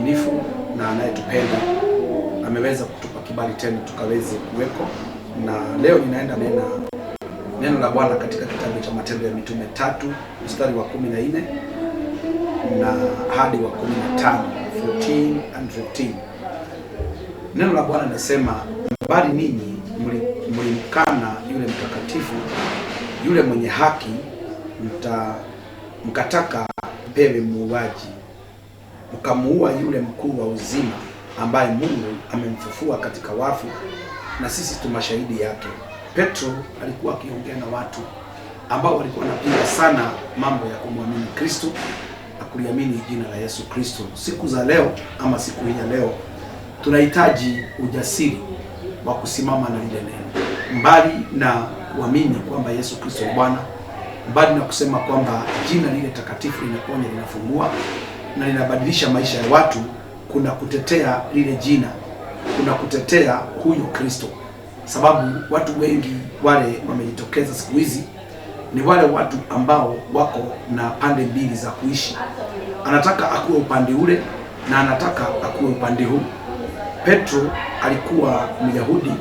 Mwaminifu na anayetupenda, ameweza kutupa kibali tena tukaweze kuweko, na leo ninaenda nena neno la Bwana katika kitabu cha Matendo ya Mitume 3 mstari wa 14 na hadi wa 15, 14 and 15. Neno la Bwana linasema, bali ninyi mlimkana yule mtakatifu, yule mwenye haki, mkataka mpewe muuaji, mkamuua yule mkuu wa uzima, ambaye Mungu amemfufua katika wafu, na sisi tu mashahidi yake. Petro alikuwa akiongea na watu ambao walikuwa wanapinga sana mambo ya kumwamini Kristo na kuliamini jina la Yesu Kristo. Siku za leo ama siku hii ya leo tunahitaji ujasiri wa kusimama na lile neno, mbali na kuamini kwamba Yesu Kristo ni Bwana, mbali na kusema kwamba jina lile takatifu linaponya, linafungua na linabadilisha maisha ya watu, kuna kutetea lile jina, kuna kutetea huyo Kristo, sababu watu wengi wale wamejitokeza siku hizi ni wale watu ambao wako na pande mbili za kuishi. Anataka akuwe upande ule na anataka akuwe upande huu. Petro alikuwa Myahudi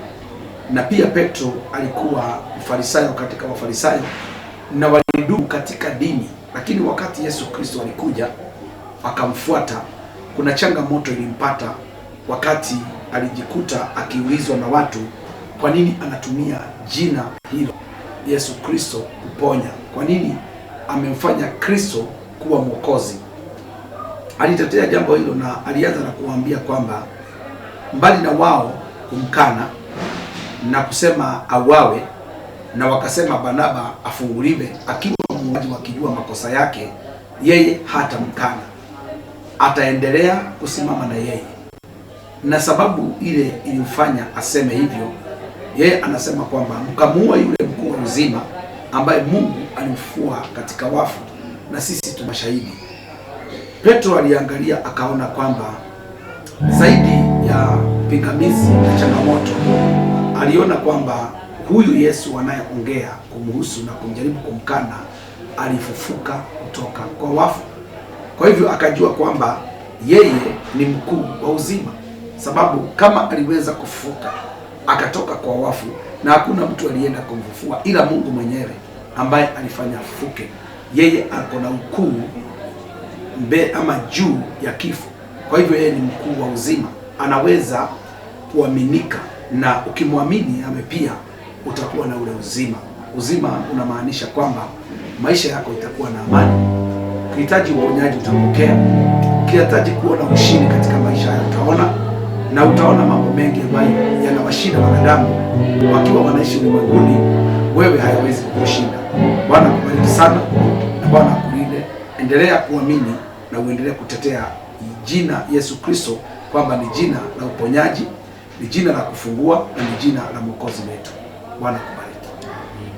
na pia Petro alikuwa Mfarisayo katika Wafarisayo, na walidumu katika dini, lakini wakati Yesu Kristo alikuja akamfuata, kuna changamoto ilimpata wakati alijikuta akiulizwa na watu kwa nini anatumia jina hilo Yesu Kristo kuponya, kwa nini amemfanya Kristo kuwa Mwokozi. Alitetea jambo hilo na alianza na kuwaambia kwamba mbali na wao kumkana na kusema auawe, na wakasema Barnaba afunguliwe akiwa muuaji, wakijua makosa yake, yeye hatamkana, ataendelea kusimama na yeye. Na sababu ile ilimfanya aseme hivyo, yeye anasema kwamba mkamuua yule mkuu wa uzima ambaye Mungu alimfufua katika wafu, na sisi tu mashahidi. Petro aliangalia akaona kwamba zaidi ya pingamizi na changamoto, aliona kwamba huyu Yesu anayeongea kumhusu na kumjaribu kumkana alifufuka kutoka kwa wafu. Kwa hivyo akajua kwamba yeye ni mkuu wa uzima, sababu kama aliweza kufufuka akatoka kwa wafu, na hakuna mtu alienda kumfufua ila Mungu mwenyewe ambaye alifanya afufuke. Yeye ako na ukuu ama juu ya kifo. Kwa hivyo yeye ni mkuu wa uzima, anaweza kuaminika, na ukimwamini ame pia utakuwa na ule uzima. Uzima unamaanisha kwamba maisha yako itakuwa na amani. Ukihitaji uponyaji utapokea, ukihitaji kuona ushindi katika maisha yako utaona, na utaona mambo mengi ambayo yanawashinda wanadamu wakiwa wanaishi ulimwenguni, wewe hayawezi kukushinda. Bwana akubariki sana na Bwana akulinde. Endelea kuamini na uendelee kutetea jina Yesu Kristo kwamba ni jina la uponyaji, ni jina la kufungua na ni jina la Mwokozi wetu. Bwana akubariki.